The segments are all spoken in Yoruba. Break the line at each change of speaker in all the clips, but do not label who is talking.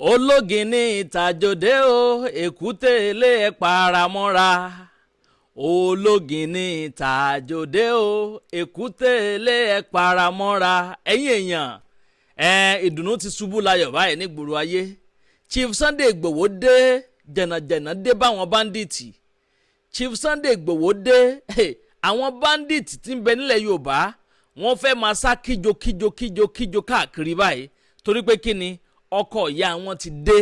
Ológìní ìtàjòdè o, èkúté ilé ẹ̀ paramọ́ra. Ológìní ìtàjòdè o, èkúté ilé ẹ̀ paramọ́ra. Ẹ̀yin èèyàn ẹ, ìdùnnú ti ṣubú layọ̀ báyìí nígboro ayé. Chief Sunday Igboho dé, jẹ̀nàjẹ̀nà dé báwọn bandit. Chief Sunday Igboho dé, àwọn bandit tí ń bẹ nílẹ̀ Yorùbá, wọ́n fẹ́ máa sá kíjo kíjo kíjo kíjo káàkiri báyìí. Torí pé kí ni? Ọkọ ìyá wọn ti dé.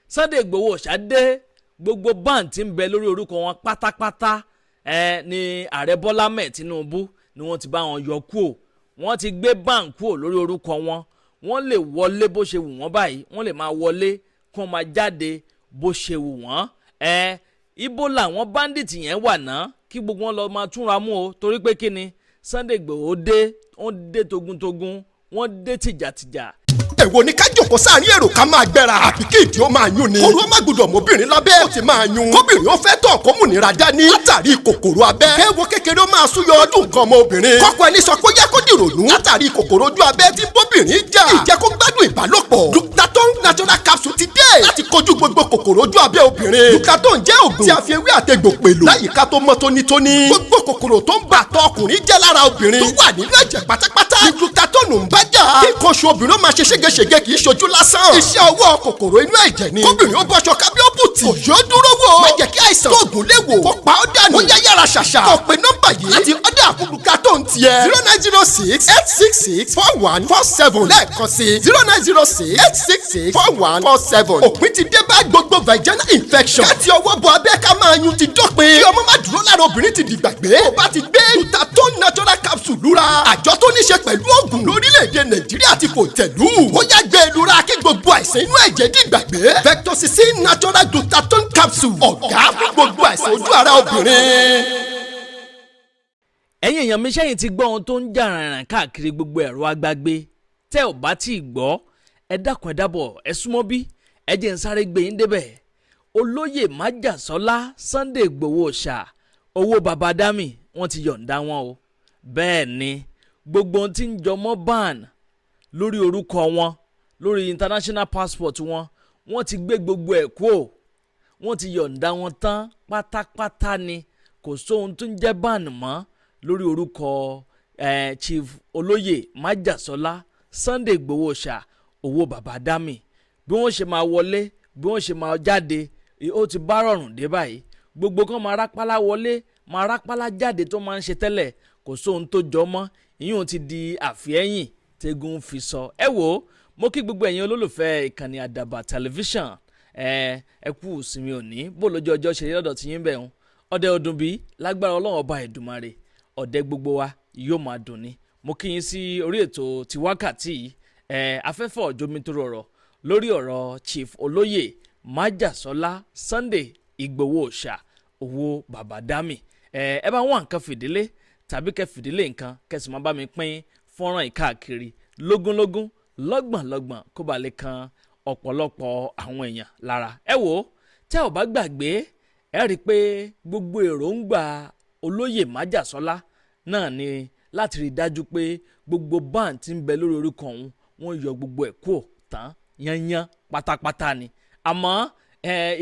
Sunday Igboho ṣá dé, gbogbo ban tí ń bẹ lórí orúkọ wọn pátápátá ẹ ní Ààrẹ Bọ́lá mẹ́ẹ̀ Tinubu ni wọ́n ti bá wọn yọ kúò. Wọ́n ti gbé ban kúò lórí orúkọ wọn. Wọ́n lè wọlé bó ṣe wù wọ́n báyìí, wọ́n lè máa wọlé kó máa jáde bó ṣe wù wọ́n. Ẹ ibo làwọn bandit yẹn wà ná? Kí gbogbo wọn lọ máa túnra mú o. Torí pé kí ni? Sunday Igboho dé, wọ́n dé togun-togun, wọ́n dé tìjàtìjà.
Èwo ni ká jòkó sáàrin èrò, ká máa gbẹ́ra, àbí kí ìdí ó máa yún ni? Kóru ó má gbọdọ̀ mọ́bìnrin lábẹ́, ó ti máa yún. Kóbìnrin ó fẹ́ tọ̀, kó múnira dání látàrí kòkòrò abẹ́. Kéwo kékeré ó máa súyọ ọdún nǹkan ọmọ obìnrin. Kọ́kọ́ ẹni sọ pé ó yẹ kó dìrònú látàrí kòkòrò ojú abẹ́ tí bóbìnrin jà. Ìjẹ́ kó gbádùn ìbálòpọ̀. Dutaton natural capsule ti dé láti kojú gbogbo kòkòrò ojú abẹ́ obìnrin. Dutaton jẹ́ ògùn tí a fi ewé àtegbò pèlò láyìíká tó mọ́ tónítóní. Gbogbo kòkòrò tó ń bà tọ́ ọkùnrin jẹ́ lára obìnrin, tó wà nínú ẹ̀jẹ̀ pátápátá ní Dutaton ń bá jà. Kí nǹkan oṣù obìnrin ó máa ṣe ségesège kì í ṣojú lásán. Iṣẹ́ ọwọ́ kòkòrò inú ẹ̀jẹ̀ ni. Kóbìnrin ó bọ́ṣọ kábí ó bùtì. Kò yóò dúró wò. Má jẹ́ kí àìsàn tóògùn lè wò kó pa ọ́ dànù. Ó yá, yára ṣàṣà. Kó pe nọ́mbà yìí láti order fún Dutaton tiẹ̀: 09068664147. Lẹ́ẹ̀kan sí: 09068664147. Òpin ti dé bá gbogbo vaginal infection. Káti ọwọ́ bọ abẹ́, ká máa yun ti dópin. Kí ọmọ má dúró lára obìnrin ti dìgbàgbé. Tó bá ti gbé Dutaton natural capsule lura, àjọ tó ní ṣe pẹ̀lú oògùn lórílẹ̀‐èdè Nàìjíríà ti fò tẹ̀lú. Ó yá, gbé e lura kí gbogbo àìsàn inú ẹ̀jẹ̀ dìgbàgbé. Vectocicin natural Dutaton capsule, ọ̀gá fún gbogbo àìsàn ojú ara obìnrin.
Ẹ̀yin èèyàn mi, sẹ́yìn ti gbọ́ ohun tó ń jà rìnrìn káàkiri gbogbo ẹ̀rọ agbágbé? Tẹ́ ò bá tí ì gbọ́, ẹ dákun, ẹ dábọ̀, ẹ súnmọ́ bí, ẹ jẹ́ ń sáré gbé yín débẹ̀. Olóyè Májàsọ́lá Sunday Igboho ṣá, owó baba dami, wọ́n ti yọ̀ǹda wọn o. Bẹ́ẹ̀ ni, gbogbo ohun tí ń jọmọ́ ban lórí orúkọ wọn, lórí international passport wọn, wọ́n ti gbé gbogbo ẹ̀ kúò. Wọ́n ti yọ̀ǹda wọn tán pátápátá ni. Kò sóhun tó ń jẹ́ ban mọ́ lórí orúkọ Chief Olóyè Májàsọ́lá Sunday Igboho ṣá, owó baba dami. Bí wọ́n ṣe máa wọlé, bí wọ́n ṣe máa jáde, ó ti bá rọrùn dé báyìí. Gbogbo kan máa rápálá wọlé, máa rápálá jáde tó máa ń ṣe tẹ́lẹ̀, kò sóhun tó jọ mọ́. Ìyún ti di àfihẹ́yìn tẹ́gun fi sọ. Ẹ wò ó, mo kí gbogbo ẹ̀yin olólùfẹ́ ìkànnì Àdàbà Tẹlifíṣàn. Ẹ kú ìsinmi òní. Bó lójú ọjọ́ ṣe rí lọ́dọ̀ tí yín bẹ̀ ń ọdẹ ọdún bí? Lágbára Ọlọ́run Ọba Ẹ̀dùmarè, ọ̀dẹ gbogbo wa yóò máa dùn ni. Mo kí yín sí orí ètò ti wákàtí yìí. Afẹ́fẹ́ ọ̀jọ́mi tó rọrọ̀ lórí ọ̀rọ̀ Chief Olóyè Májàsọ́lá Sunday Ìgbòho ṣá, owó bàbá dami. Ẹ bá wọn nǹkan fìdílé tàbí kẹ fìdílé nǹkan, kẹsì máa bá mi pín fọ́nrán ìkáàkiri lógúnlógún, lọ́gbọ̀nlọ́gbọ̀n, kó ba lè kan ọ̀pọ̀lọpọ̀ àwọn èèyàn lára. Ẹ wò ó, tẹ́ ò bá gbàgbé, ẹ rí i pé gbogbo èròǹgbà Olóyè Májàsọ́lá náà ni láti rí i dájú pé gbogbo ban tí ń bẹ lórí orúkọ òun, wọ́n yọ gbogbo ẹ̀ kúò tán yányán pátápátá ni. Àmọ́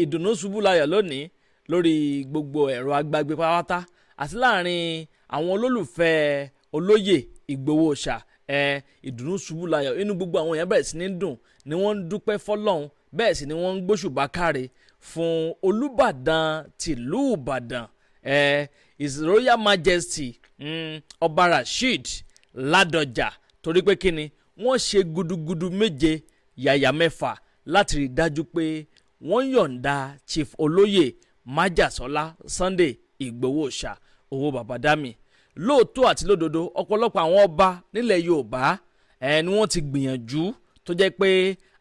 ìdùnnú ṣubú layọ̀ lónìí lórí gbogbo ẹ̀rọ agbágbé pátápátá àti láàrin àwọn olólùfẹ́ Olóyè Ìgbòho ṣá. Ìdùnnú ṣubú layọ̀, inú gbogbo àwọn èèyàn bẹ̀rẹ̀ sí ní dùn ni wọ́n ń dúpẹ́ fọlọ́run, bẹ́ẹ̀ sì ni wọ́n ń gbóṣùbà káre fún Olúbàdàn tìlú Ìbàdàn, His Royal Majesty Ọba Rasheed Ládọjà. Torí pé kíni? Wọ́n ṣe gudugudu méje yàyà mẹ́fà láti rí i dájú pé wọ́n yọ̀ǹda Chief Olóyè Májàsọ́lá Sunday Ìgbòho ṣá, owó bàbá dami. Lóòótọ́ àti lódodo, ọ̀pọ̀lọpọ̀ àwọn ọba nílẹ̀ Yorùbá ni wọ́n ti gbìyànjú, tó jẹ́ pé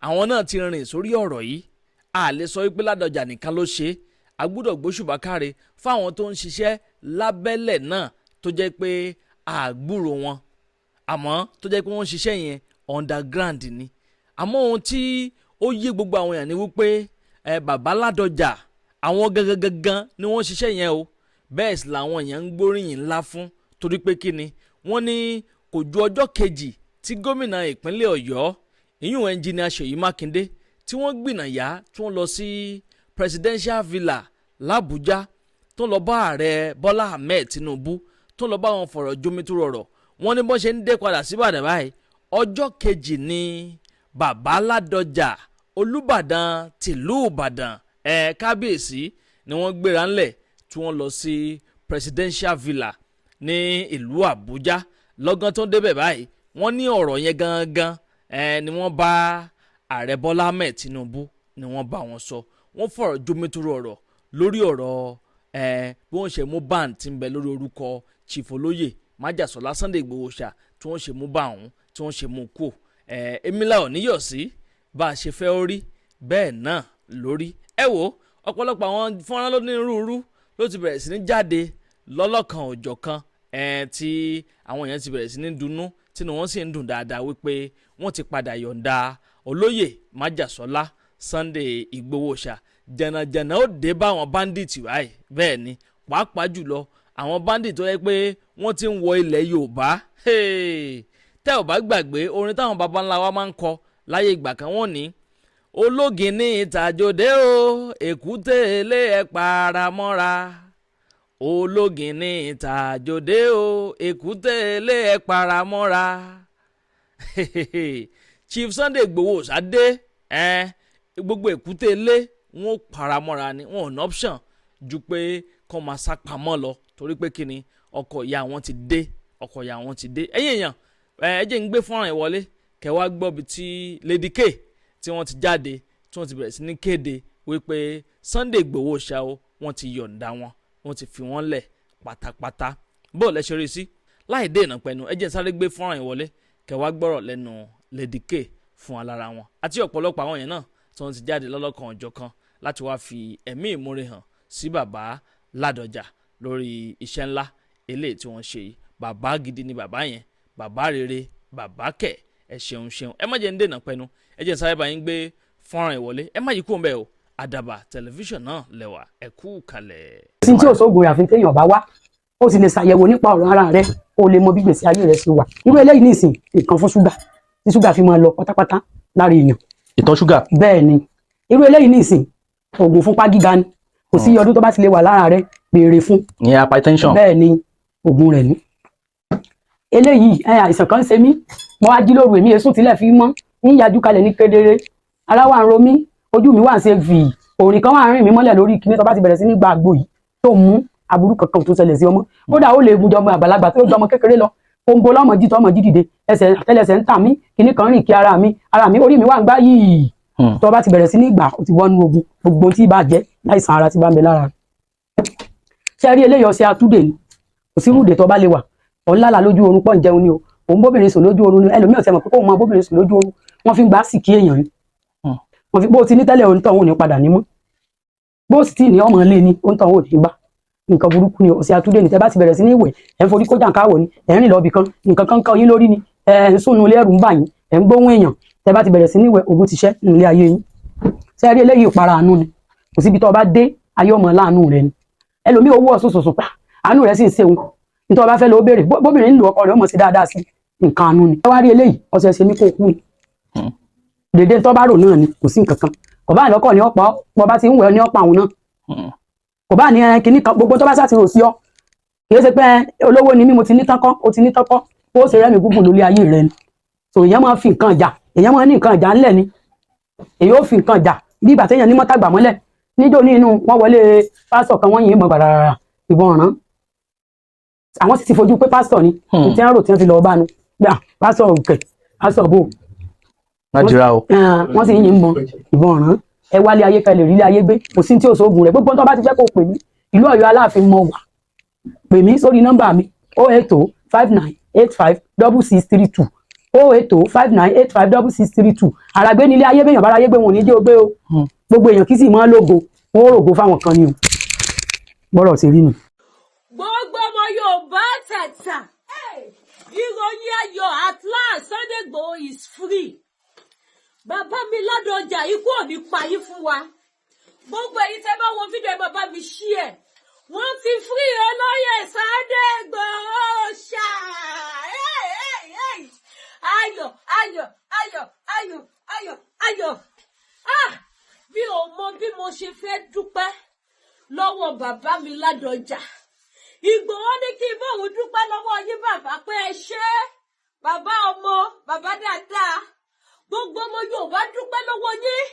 àwọn náà ti rìn sórí ọ̀rọ̀ yìí. A lè sọ wípé Ládọjà nìkan ló ṣe é. A gbúdọ̀ gbóṣùbà káre fáwọn tó ń ṣiṣẹ́ lábẹ́lẹ̀ náà, tó jẹ́ pé àgbúrò wọn, àmọ́ tó jẹ́ pé wọ́n ń ṣiṣẹ́ yẹn underground ni. Àmọ́ ohun tí ó yé gbogbo àwọn èèyàn ni wípé bàbá Ládọjà, àwọn gangan gangan ni wọ́n ṣiṣẹ́ yẹn o. Bẹ́ẹ̀ sì làwọn èèyàn ń gbóríyìn ńlá fún. Torí pé kí ni? Wọ́n ní kò ju ọjọ́ kejì tí gómìnà ìpínlẹ̀ Ọ̀yọ́, ìyún Ẹnjìnìà Ṣèyí Mákindé, tí wọ́n yọ̀ǹda Chief Olóyè Májàsọ́lá Sunday Ìgbòho ṣá. tí wọ́n gbìnàyà tí wọ́n lọ sí Presidential Villa l'Abuja, tó lọ bá ààrẹ Bọ́lá Ahmed Tinubu, tó lọ bá wọn fọ̀rọ̀ jomitoro ọ̀rọ̀. Wọ́n ní bọ́n ṣe ń dé padà síbàdàn báyìí, ọjọ́ kejì ni bàbá Ládọjà, Olúbàdàn tìlú Ìbàdàn, ẹ̀ kábíyèsí, ni wọ́n gbéra ńlẹ̀ tí wọ́n lọ sí Presidential Villa ní ìlú Àbújá. Lọ́gán tó ń débẹ̀ báyìí, wọ́n ní ọ̀rọ̀ yẹn gangan ni wọ́n bá ààrẹ Bọ́lá Ahmed Tinubu ni wọ́n bá wọn sọ. Wọ́n fọ̀rọ̀ jomitoro ọ̀rọ̀ lórí ọ̀rọ̀ bí wọ́n ṣe mú ban tí ń bẹ lórí orúkọ Chief Olóyè Májàsọ́lá Sunday Igboho ṣá, tí wọ́n ṣe mú bá òun, tí wọ́n ṣe mú kú. Emila ò níyọ̀ sí bá a ṣe fẹ́ ó rí bẹ́ẹ̀ náà lórí. Ẹ wo ọ̀pọ̀lọpọ̀ àwọn fọ́nrán lónírúurú ló ti bẹ̀rẹ̀ sí ní jáde lọ́lọ́kan òjọ̀kan tí àwọn èèyàn ti bẹ̀rẹ̀ sí ní dunnú, tínú wọn sì ń dùn dáadáa wípé wọ́n ti padà yọ̀ǹda olóyè Májàsọ́lá Sunday Igboho ṣá. Jẹ̀nàjẹ̀nà ó dé bá àwọn bandit báyìí. Bẹ́ẹ̀ ni, pàápàá jùlọ àwọn bandit tó yẹ pé wọ́n ti ń wọ ilẹ̀ Yorùbá. Tẹ́ ò bá gbàgbé orin táwọn baba ńlá wa máa ń kọ láyé ìgbà kan, wọ́n ní ológin ní ìtàjòdè o, èkúté ilé ẹ̀ paramọ́ra, ológin ní ìtàjòdè o, èkúté ilé ẹ̀ paramọ́ra. Chief Sunday Igboho ṣáde gbogbo èkúté ilé wọn ò paramọ́ra ni. Wọn ò ní option ju pé kọ́ máa sá pamọ́ lọ, torí pé kí ni? Ọkọ̀ ìyá wọn ti dé, ọkọ̀ ìyá wọn ti dé. Ẹ̀yin èèyàn, ẹ jẹ́ ń gbé fọ́nrán yìí wọlé, kẹ́ wá gbọ́ bí tí Lady K tí wọ́n ti jáde, tí wọ́n ti bẹ̀rẹ̀ sí ní kéde wípé Sunday Igboho ṣá o, wọ́n ti yọ̀ǹda wọn, wọ́n ti fi wọ́n lẹ̀ pátápátá. Bó lẹ ṣe rí sí? Láì dé ìnà pẹ̀lú, ẹ jẹ́ sáré gbé fọ́nrán yìí wọlé, kẹ́ wá gbọ́rọ̀ lẹ́nu Lady K fún alára wọn àti ọ̀pọ̀lọpọ̀ àwọn yẹn náà tí wọ́n ti jáde lọ́lọ́kan ọ̀jọ̀kan láti wá fi ẹ̀mí ìmoore hàn sí bàbá Ládọjà lórí iṣẹ́ ńlá eléyìí tí wọ́n ṣe yìí. Bàbá gidi ni bàbá yẹn, bàbá rere, bàbá kẹ̀. Ẹ ṣeun ṣeun. Ẹ má jẹ́ ń dènà pẹ́nu, ẹ jẹ́ sáré bá yín gbé fọ́nrán ìwọlé. Ẹ má yí kúrò ńbẹ̀ o. Àdàbà Tẹlifíṣàn náà lẹ́wà, ẹ kú kalẹ̀.
Sí tí òṣogbo àfi téèyàn bá wá, ó sì lè ṣàyẹ̀wò nípa ọ̀rọ̀ ara rẹ, kó o lè mọ bí gbèsè ayé rẹ ṣe wà. Irú eléyìí nìsín, nǹkan fún ṣúgà, tí ṣúgà fi máa lọ pátápátá lára èèyàn.
Ìtọ̀ ṣúgà.
Bẹ́ẹ̀ ni. Irú eléyìí nìsín, oògùn fúnpá gíga ni. Kò sí ọdún tó bá ti lè wà lára rẹ, béèrè fún.
Ní hypertension.
Bẹ́ẹ̀ ni, oògùn rẹ̀ ní. Eléyìí ẹ, àìsàn kan ń ṣe mí, mo wá jí lóru, èmi èsùn tilẹ̀ fi mọ́ ń yajú kalẹ̀ ní kedere, ara wà ń ro mí, ojú mi wà ń ṣe fì, òrìn kan wà ń rìn mí mọ́lẹ̀ lórí kíní. Tó bá ti bẹ̀rẹ̀ sí ní gba àgbo yìí tó mú, aburú kankan tó ṣẹlẹ̀ sí ọmọ, kódà ó lè jọmọ àgbàlagbà tó jọmọ kékeré lọ, kóńbó lọ́mọ jí tọmọ jí dìde, ẹsẹ̀ àtẹ́lẹsẹ̀ ń tà mí, kíní kan rìn kí ara mi, ara mi, orí mi wà ń gbá yìí. Tó bá ti bẹ̀rẹ̀ sí ní gbà, ó ti wọnú ogun gbogbo tí bá jẹ́ láìsàn ara tí bá ń bẹ lára. Ṣe rí eléyìí, ọṣẹ atúndè ni. Kò sí rúdè tó bá lè wà, òun lálàá lójú oorun pọ̀ ń jẹun ni o, òun bóbìnrin sùn lójú oorun ni. Ẹlòmíràn tẹ mọ̀ pé kóun máa bóbìnrin sùn lójú oorun, wọ́n fi ń gbà sìkí èèyàn ni. Wọ́n fi bó o ti ní tẹ́lẹ̀, òun tọ̀ òun ní padà ní mọ́, bó o sì tí ní ọmọ ilé ni òun tọ̀ òun ní gbà. Nǹkan burúkú ni. Ọṣẹ atúndè ni. Tẹ bá ti bẹ̀rẹ̀ sí ní ìwẹ̀, ẹ̀ ń forí kó jàǹkáwọ̀ ni, ẹ̀ ń rìn lọ ibì kan, nǹkan kan kọ́ yín lórí ni, ẹ̀ ń sùn nulẹ̀, ẹ̀rù ń bà yín, ẹ̀ ń gbóhùn èèyàn, tẹ bá ti bẹ̀rẹ̀ sí ní ìwẹ̀, ogun ti ṣẹ́ nílé ayé yín. Ṣé rí eléyìí, ìpara àánú ni. Kò síbi tó o bá dé, ayé ọmọ láàánú rẹ ni. Ẹlòmíì owó ọ̀sùn sùsùn pa àánú rẹ sì ń ṣeun. Nítorí ọba fẹ́ lọ béèrè bóbìnrin ń lo ọkọ rẹ, ọmọ sí dáadáa sí nǹkan àánú ni. Ẹ wá rí eléyìí, ọṣẹ ṣe mí kó kú ni. Dèdè tó bá rò náà ni, kò sí nǹkan kan. Kò bá lọ́kọ̀ ní ọ̀pọ̀, bọ́ bá ti ń wẹ̀ ní ọ̀pọ̀ àwọn náà, kò bá ní ẹ kinní kan, gbogbo tó bá sá ti rò sí ọ. Kì í ṣe pé olówó ni mí, mo ti ní tán kọ́, o ti ní tán kọ́, ó ṣe rẹ́mi gúngùn lórí ayé rẹ ni. So èèyàn máa fi nǹkan jà, èèyàn máa ní nǹkan jà ńlẹ̀ ni. Èèyàn ó fi nǹkan jà bí ìgbà téèyàn ní mọ́tàgbà mọ́lẹ̀. Níjó ní inú wọn wọlé pásítọ̀ kan, wọ́n yìn ín mọ́ gbàràrà, ìbọn ọ̀ràn. Àwọn sì ti fojú pé pásítọ̀ ni tí wọ́n rò, tí wọ́n fi lọ́ọ́ bá nu gbà pásítọ̀ òkè, pásítọ̀ bò.
Má jìra o.
Wọ́n sì ń yìn mọ́ ìbọn ọ̀ràn. Ẹ wálé ayé kalẹ̀, rí ilé ayé gbé, kò sí tí ò sóògùn rẹ̀. Gbogbo tó bá ti fẹ́ kó pè mí, ìlú Ọ̀yọ́ Aláàfin mọ wà. Pè mí sórí nọ́mbà mi, 08059856632, 08059856632. Àràgbé nílé ayé, bẹ́yàn bára ayé gbé, wọn ò ní jẹ́ ogbé o. Gbogbo èèyàn kì í sì mọ́ lógo, wọn ó rògo fáwọn kan ni o. Bọ́rọ̀ ti rí nu.
Gbogbo ọmọ Yorùbá tàtà, ìròyìn ayọ̀! At last, Sunday Igboho is free. Bàbá mi Ládọjà, ikú ò ní pa yín fún wa. Gbogbo èyí tẹ́ bá wo fídíò, ẹ máa bá mi share ẹ̀. Wọ́n ti free olóyè Sunday Igboho ṣá. Ayọ̀, ayọ̀, ayọ̀, ayọ̀, ayọ̀, ayọ̀! Ah! Mi ò mọ bí mo ṣe fẹ́ dúpẹ́ lọ́wọ́ bàbá mi Ládọjà. Ìgbòho ní kí n bóun dúpẹ́ lọ́wọ́ yín, bàbá, pé ẹ ṣé, bàbá ọmọ bàbá dáadáa. Gbogbo ọmọ Yorùbá dúpẹ́ lọ́wọ́ yín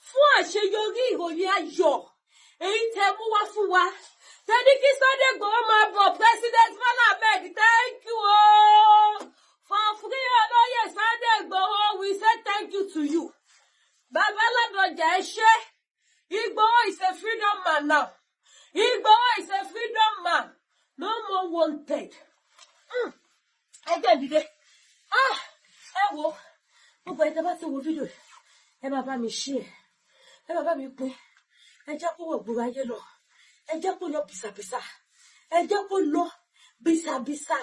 fún àṣeyọrí ìròyìn ayọ̀ èyí tẹ́ mú wá fún wa, tẹ́ni kí Sunday Igboho máa bọ̀. President Bola Ahmed, thank you o for free olóyè Sunday Igboho. We say thank you to you. Bàbá Ládọjà, ẹ ṣé. Igboho is a freedom man now. Igboho is a freedom man, no more wanted. Ẹ jẹ́ dìde. Ah, ẹ wo gbogbo ẹ tẹ́ bá ti wo fídíò yìí, ẹ máa bá mi share, ẹ máa bá mi pín. Ẹ jẹ́ kó wọ̀ gbòòrò ayé lọ, ẹ jẹ́ kó lọ bìsàbìsà, ẹ jẹ́ kó lọ bìsàbìsà.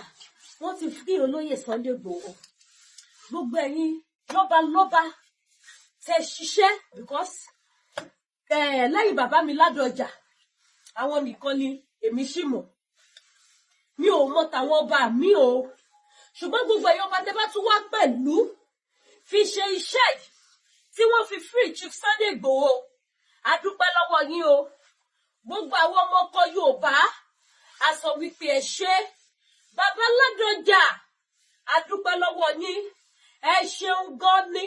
Wọ́n ti free olóyè Sunday Igboho. Gbogbo ẹ̀yin lọ́balọ́ba tẹ́ ṣiṣẹ́, because lẹ́yìn bàbá mi Ládọjà, àwọn nìkan ni èmi ṣì mọ̀. Mi ò mọ tàwọn ọba mi o, ṣùgbọ́n gbogbo ẹ̀yin ọba tẹ́ bá tún wá pẹ̀lú fi ṣe iṣẹ́ yìí tí wọ́n fi free Chief Sunday Igboho, a dúpẹ́ lọ́wọ́ yín o. Gbogbo àwọn ọmọ ọkọ Yorùbá, a sọ wípé ẹ ṣé. Bàbá Ládọjà, a dúpẹ́ lọ́wọ́ yín, ẹ ṣeun gan ni.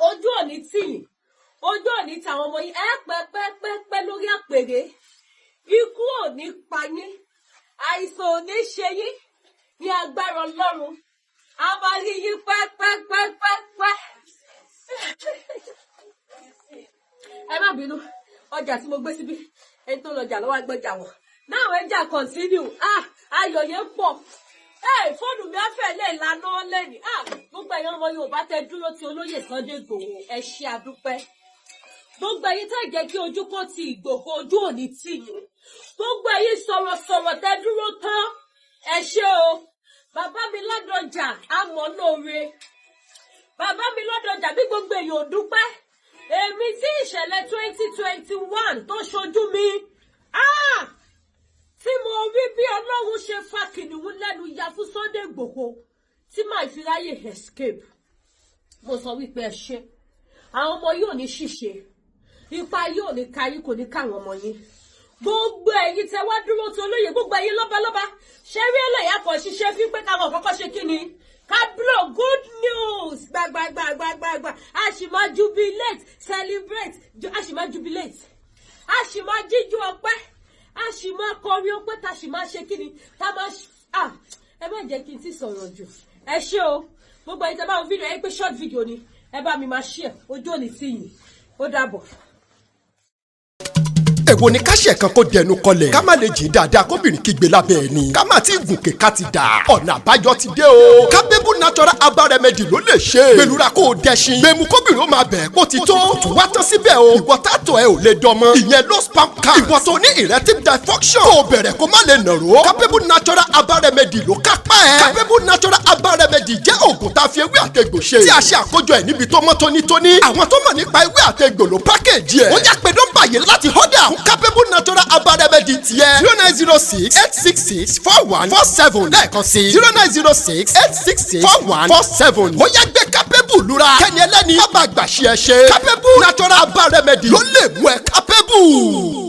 Ojú òní tìyìn, ojú òní tàwọn ọmọ yín. Ẹ pẹ́ pẹ́ pẹ́ pẹ́ lórí àpèrè. Ikú ò ní pa yín, àìsàn ò ní ṣe yín. Ní agbára Ọlọ́run, a máa rí yín pẹ́ pẹ́ pẹ́ pẹ́ pẹ́. Ẹ má bínú, ọjà tí mo gbé síbí, ẹni tó lọjà lọ́wọ́ agbọ́jà wọ̀ náà. Ẹ jà continue. Ah, ayọ̀ yẹn pọ̀. Ẹ fóònù mi á fẹ́ lè lànà lẹ́nìí. Ah, gbogbo ẹ̀yin ọmọ Yorùbá tẹ dúró ti olóyè Sunday Igboho, ẹ ṣé, àdúpẹ́. Gbogbo ẹ̀yin tẹ́ jẹ́ kí ojú kó ti Ìgbòho, ojú òní tì yín. Gbogbo ẹ̀yin sọ̀rọ̀sọ̀rọ̀ tẹ́ dúró tán, ẹ ṣé o. Bàbá mi Ládọjà, àmọ́ lóore. Bàbá mi Ládọjà, bí gbogbo èèyàn ò dúpẹ́, èmi tí ìṣẹ̀lẹ̀ 2021 tó ṣojú mi, ah, tí mo rí bí Ọlọ́run ṣe fa kìnìún lẹ́nu ya fún Sunday Igboho tí màá fi ráyè escape, mo sọ wípé ẹ ṣé. Àwọn ọmọ yóò ní ṣìṣe, ipa yóò ní ka yín, kò ní káwọn ọmọ yín. Gbogbo ẹ̀yin tẹ́ wá dúró tí olóye, gbogbo ẹ̀yin lọ́balọ́ba, ṣé rí ẹlẹ́yà kan ṣiṣẹ́ fi pé káwọn kọ́kọ́ ṣe kí ni, ká blow good news gbàgbàgbàgbàgbà. A sì máa jubilate, celebrate, a sì máa jubilate, a sì máa jíjú ọpẹ́, a sì máa kọrin ọpẹ́, tá a sì máa ṣe kí ni, tá a máa, ah, ẹ má jẹ́ kí n ti sọ̀rọ̀ jù. Ẹ ṣé o. Gbogbo ẹ̀yin tẹ́ bá wo fídíò ẹ pé short video ni, ẹ bá mi máa share. Ojú òní tì yín. Ó dàbọ̀.
Èwo ni ká ṣe kan kó dẹnu kọlẹ̀, ká má lè jìn dáadáa, kóbìnrin kígbe lábẹ́ ẹ̀ ni, ká má ti gùnkè ká ti dà? Ọ̀nà àbáyọ ti dé o. Kábébù Natural Herbal Remedy ló lè ṣe. Gbẹlura kó o dẹṣin gbẹmu, kóbìnrin ó máa bẹ̀ kó ti tó. Kò tún wá tán síbẹ̀ o. Ìwọ tátọ̀ ẹ ò lè dọmọ, ìyẹn low sperm count. Ìwọ tó ní erectile dysfunction, kó o bẹ̀rẹ̀ kó má lè nàró, Kábébù Natural Herbal Remedy ló kápá ẹ̀. Kábébù Natural Herbal Remedy jẹ́ oògùn tá a fi ewé àtegbò ṣe, tí a ṣe àkójọ ẹ̀ níbi tó mọ́ tónítóní. Àwọn tó mọ̀ nípa ewé àtegbò ló pákéjì ẹ̀. Ó yá, pé nọ́mbà yìí láti order fún Capable Natural Herbal Remedy tiẹ̀: 09068664147. Lẹ́ẹ̀kan sí, 09068664147. Ó yá, gbé Capable lura, kẹ́ni ẹlẹ́ni má bàa gbà ṣe ẹ ṣe. Capable Natural Herbal Remedy ló lè mú ẹ capable.